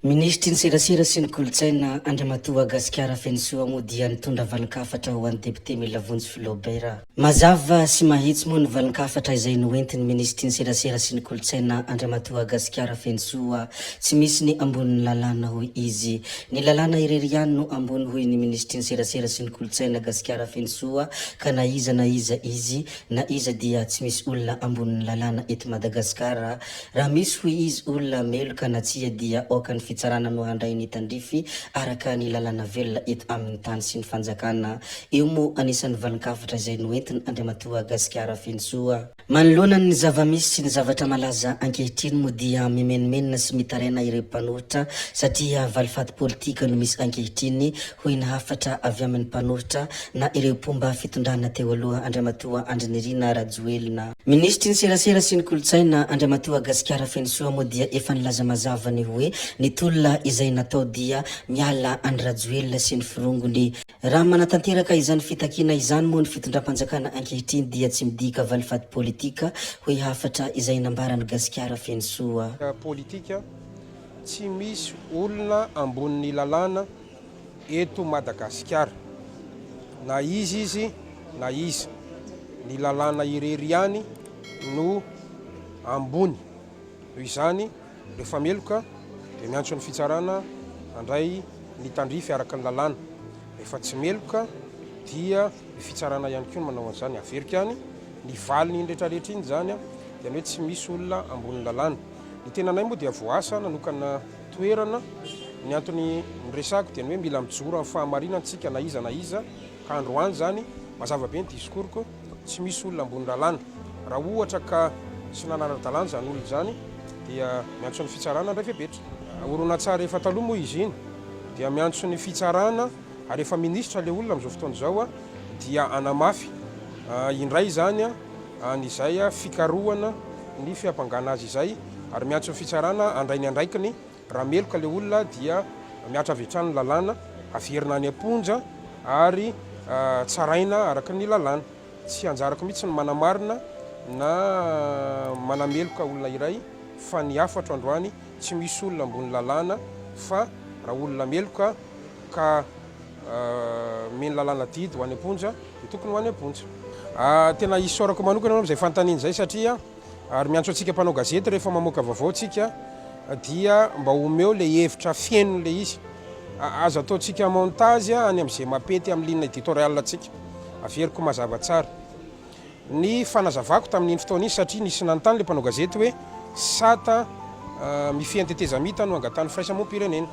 Minisitry ny serasera sy ny kolontsaina, Andriamatoa Gasikara Fenosoa moa dia nitondra valin-kafatra ho an'ny depiote Milavonjy Flaubert. Mazava sy mahitsy moa ny valin-kafatra izay noentin'ny Minisitry ny serasera sy ny kolontsaina, Andriamatoa Gasikara Fenosoa. Tsy misy ny ambonin'ny lalàna, hoy izy. Ny lalàna irery ihany no ambony, hoy ny Minisitry ny serasera sy ny kolontsaina Gasikara Fenosoa, ka na iza na iza izy na iza dia tsy misy olona ambonin'ny lalàna eto Madagasikara. Raha misy hoy izy olona meloka na tsia dia aoka ny fitsarana no handray ny tandrify araka ny lalàna velona eto amin'ny tany sy ny fanjakana. Io moa anisan'ny valin-kafatra izay noentin Andriamatoa Gasikara Fenosoa. Manoloana ny zava-misy sy ny zavatra malaza ankehitriny moa dia mimenomenona sy mitaraina ireo mpanohitra satria valifaty politika no misy ankehitriny hoy ny hafatra avy amin'ny mpanohitra na ireo mpomba fitondrana teo aloha Andriamatoa Andry Nirina Rajoelina. Minisitry ny serasera sy ny kolontsaina, Andriamatoa Gasikara Fenosoa moa dia efa nilaza mazava ny hoe ny tolona izay natao dia miala an'i Rajoelina sy ny forongony. Raha manatanteraka izany fitakiana izany moa ny fitondram-panjakana ankehitriny dia tsy midika valifaty politika, hoy hafatra izay nambaran'i Gasikara Fenosoa. Politika, Tsy misy olona ambonin'ny lalàna eto Madagasikara. Na iza izy na iza. Ny lalàna irery ihany no ambony. Noho izany, rehefa meloka dia miantso ny fitsarana handray ny tandrify araka ny lalàna. Rehefa tsy meloka dia ny fitsarana ihany koa no manao an'izany. Averiko ihany, ny valin'iny rehetrarehetra iny izany dia ny hoe tsy misy olona ambonin'ny lalàna. Ny tenanay moa dia voaasa nanokana toerana. Ny antony niresahako dia ny hoe mila mijoro amin'ny fahamarinana tsika na iza na iza ka androany izany mazava be ny discours-ko, tsy misy olona ambony lalàna. Raha ohatra ka tsy nanara-dalàna izany olona izany dia miantso ny fitsarana handray fepetra. Horonantsary efa taloha moa izy iny dia miantso ny fitsarana ary efa minisitra ilay olona amin'izao fotoana izao dia hanamafy indray izany an'izay fikarohana ny fiampangana azy izay ary miantso ny fitsarana handray ny andraikiny. Raha meloka ilay olona dia mihatra avy hatrany ny lalàna, averina any am-ponja ary tsaraina araka ny lalàna. Tsy anjarako mihitsy ny manamarina na manameloka olona iray fa ny hafatro androany tsy misy olona ambony lalàna fa raha olona meloka ka Omeny lalàna didy ho any am-ponja dia tokony ho any am-ponja. Tena isaorako manokana ianao amin'izay fanontaniana izay satria ary miantso antsika mpanao gazety rehefa mamoaka vaovao tsika dia mba omeo ilay hevitra feno ilay izy. Aza ataontsika montage any amin'izay mampety amin'ny ligne éditoriale antsika. Averiko mazava tsara. Ny fanazavako tamin'iny fotoana iny satria nisy nanontany ilay mpanao gazety hoe sata mifehy ny tetezamita no angatahan'ny firaisamoam-pirenena.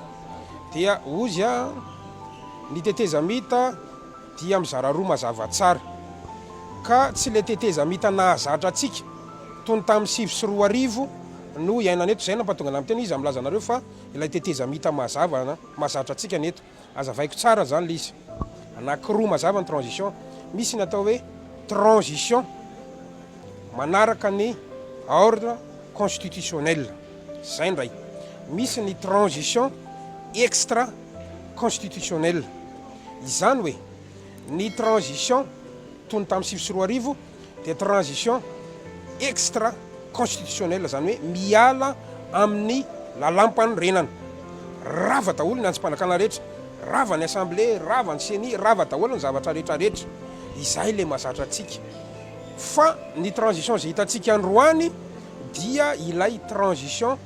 Dia hozy aho, ny tetezamita dia mizara roa mazava tsara. Ka tsy ilay tetezamita nahazatra antsika toy ny tamin'ny 2009 no iainana eto. Izay no nampahatonga anah miteny hoe iza milaza anareo fa ilay tetezamita mazava mahazatra antsika ny eto. Azavaiko tsara zany le izy. Anakiroa mazava ny transition. Misy ny atao hoe transition manaraka ny ordre constitutionnel. Zay ndray. Misy ny transition extra constitutionnel. Izany hoe ny transition toy ny tamin'ny 2009 dia transition extra constitutionnel, izany hoe miala amin'ny lalàmpanorenana. Rava daholo ny andrim-panjakana rehetra, rava ny assemblée, rava ny ceni, rava daholo ny zavatra rehetra rehetra. Izay ilay mahazatra antsika. Fa ny transition izay hitantsika androany dia ilay transition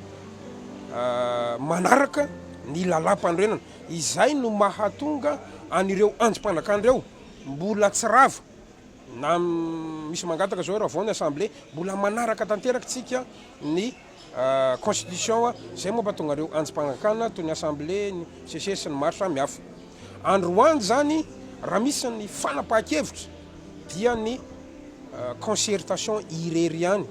manaraka ny lalàmpanorenana. Izay no mahatonga an'ireo andrim-panjakana ireo mbola tsy rava. Na misy mangataka zao raha vao ny assemblée, mbola manaraka tanteraka tsika ny constitution, zay mampatonga reo anjim-panjakana toy ny assemblée, ny CC sy ny maro samy hafa. Androany zany raha misy ny fanapahan-kevitra dia ny concertation irery ihany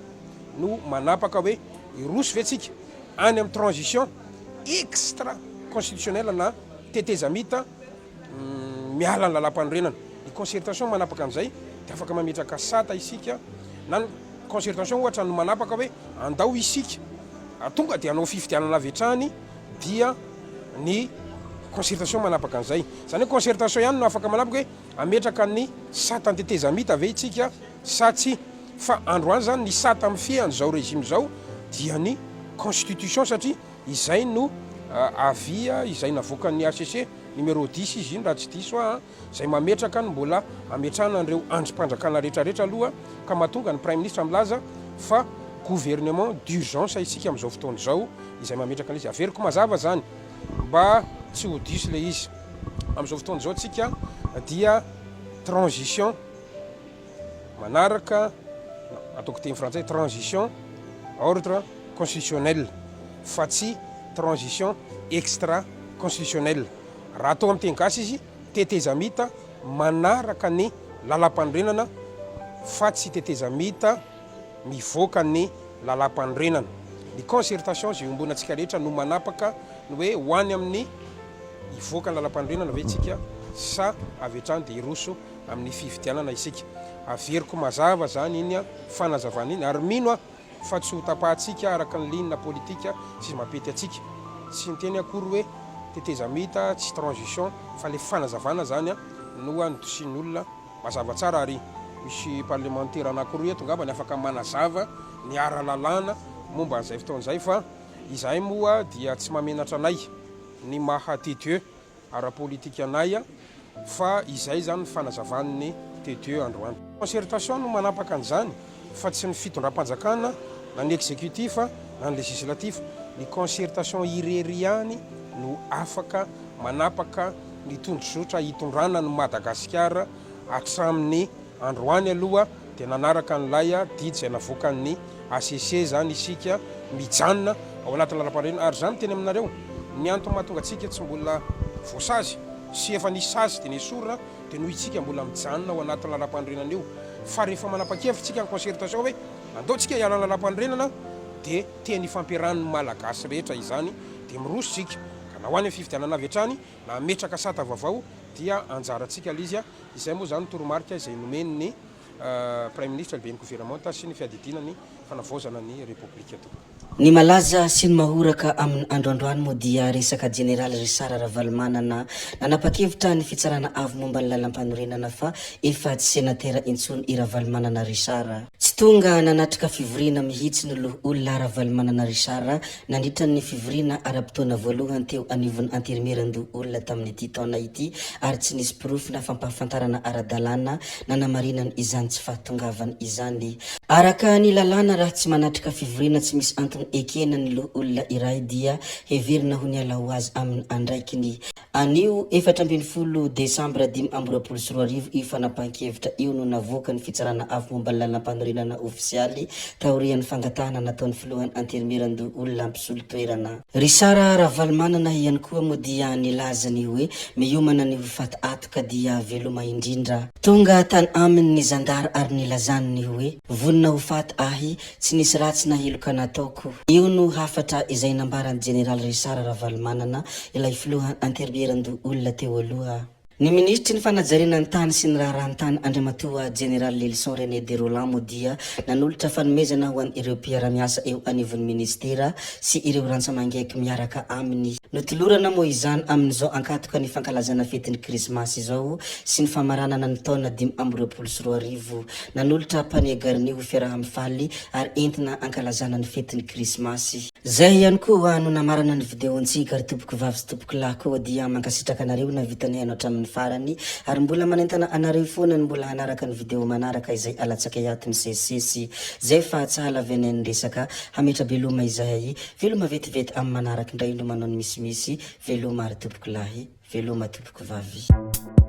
no manapaka hoe hiroso ve tsika any amin'ny transition extra constitutionnelle na tetezamita miala ny lalàmpanorenana. Ny concertation manapaka an'izay dia afaka mametraka sata isika na ny concertation ohatra no manapaka hoe andao isika tonga dia hanao fifidianana avy hatrany dia ny concertation manapaka an'izay. Izany hoe concertation ihany no afaka manapaka hoe hametraka ny sata an-tetezamita ve isika sa tsia. Fa androany izany ny sata mifehy an'izao régime izao dia ny constitution satria izay no. Avis izay navoakan'ny hcc, numéro dix izy iny raha tsy diso aho, izay mametraka ny mbola hametrahana an'ireo andrim-panjakana rehetrarehetra aloha ka mahatonga ny Praiminisitra milaza fa gouvernement d'urgence isika amin'izao fotoana izao izay mametraka an'ilay izy. Averiko mazava izany mba tsy ho diso ilay izy. Amin'izao fotoana izao tsika dia transition manaraka, ataoko teny frantsay, transition ordre constitutionnel fa tsy transition extra constitutionnel. Raha atao amin'ny teny gasy izy, tetezamita manaraka ny lalampanorenana fa tsy tetezamita mivoaka ny lalampanorenana. Ny concertation izay iombonantsika rehetra no manapaka ny hoe ho any amin'ny hivoaka ny lalampanorenana ve isika sa avy hatrany dia hiroso amin'ny fifidianana isika. Averiko mazava izany iny fanazavana iny ary mino aho fa tsy ho tapahantsika araka ny ligne politika sy izay mampety antsika. Tsy niteny akory hoe tetezamita tsy transition fa le fanazavana zany no nodosian'ny olona mazava tsara ary misy parlemantera anakiroa eto ngambany afaka manazava ny ara-lalàna momba an'izay fotoana izay fa izahay moa dia tsy mahamenatra anay ny maha têteux ara-politika anay fa izay izany ny fanazavan'ny TDE androany. Concertation no manapaka an'izany fa tsy ny fitondram-panjakana na ny executif na ny législatif. Ny concertation irery ihany no afaka manapaka ny tondrozotra hitondrana an'i Madagasikara hatramin'ny androany aloha dia nanaraka an'ilay didy izay navoakan'ny hcc izany isika mijanona ao anatin'ny lalam-panorenana ary izaho miteny aminareo ny antony mahatonga antsika tsy mbola voasazy sy efa nisy sazy dia nesorina dia noho isika mbola mijanona ao anatin'ny lalam-panorenana io fa rehefa manapa-kevitra isika ny concertation hoe andao tsika hiala ny lalam-panorenana dia teny ifampiarahan'ny Malagasy rehetra izany dia miroso isika ka na ho any amin'ny fifidianana avy hatrany na hametraka sata vaovao dia anjarantsika ilay izy Izay moa izany toromarika izay nomen'ny Praiminisitra, lehiben'ny governemanta sy ny fiadidiana ny fanavaozana ny Repoblika tompoko. Ny malaza sy ny mahoraka amin'ny andro androany moa dia resaka Jeneraly Richard Ravalomanana nanapa-kevitra ny Fitsarana Avo momba ny Lalampanorenana fa efa tsy senatera intsony i Ravalomanana Richard. Tsy tonga nanatrika fivoriana mihitsy ny Loholona Ravalomanana Richard Nandritra ny fivoriana ara-potoana voalohany teo anivon'ny Antenimierandoholona tamin'ity taona ity ary tsy nisy porofo na fampahafantarana ara-dalàna nanamarinany izany tsy fahatongavany izany. Araka ny lalàna, raha tsy manatrika fivoriana tsy misy antony ekena ny loholona iray dia heverina ho niala ho azy amin'ny andraikiny. Anio 14 desambra 2025 io fanapahan-kevitra io no navoakan'ny Fitsarana Avo momba ny Lalàmpanorenana ofisialy taorian'ny fangatahana nataon'ny filohan'ny Antenimierandoholona mpisolo toerana Richard Ravalomanana ihany koa moa dia nilaza ny hoe miomana ny ho faty ato ka dia veloma indrindra. Tonga tany aminy ny zandary ary nilazany ny hoe vonona ho faty ahy, tsy nisy ratsy na heloka nataoko. Io no hafatra izay nambaran'ny Jeneraly Richard Ravalomanana, ilay filoha Antermierandoholona teo aloha. Ny minisitry ny fanajariana ny tany sy ny raharahan-tany Andriamatoa Jeneraly Lylison René de Rolland moa dia nanolotra fanomezana ho an'ireo mpiara-miasa eo anivon'ny minisitera sy ireo rantsa-mangaiky miaraka aminy. Notolorana moa izany amin'izao ankatoka ny fankalazana fetin'ny krismasy izao sy ny famaranana ny taona 2025. Nanolotra panier garni ho fiaraha-mifaly ary entina ankalazana ny fetin'ny krismasy. Zay ihany koa no namarana ny video-ntsika ry tompoko vavy sy tompoko lahy koa dia mankasitraka anareo navita nihaino hatramin'ny farany ary mbola manentana anareo foana ny mbola hanaraka ny video manaraka izay alatsakay ato misesisesy zay fa tsy hahalavenay ny resaka hametra-beloma izahay veloma vetivety amin'ny manaraka indray no manao ny misimisy veloma ry tompoko lahy veloma tompoko vavy.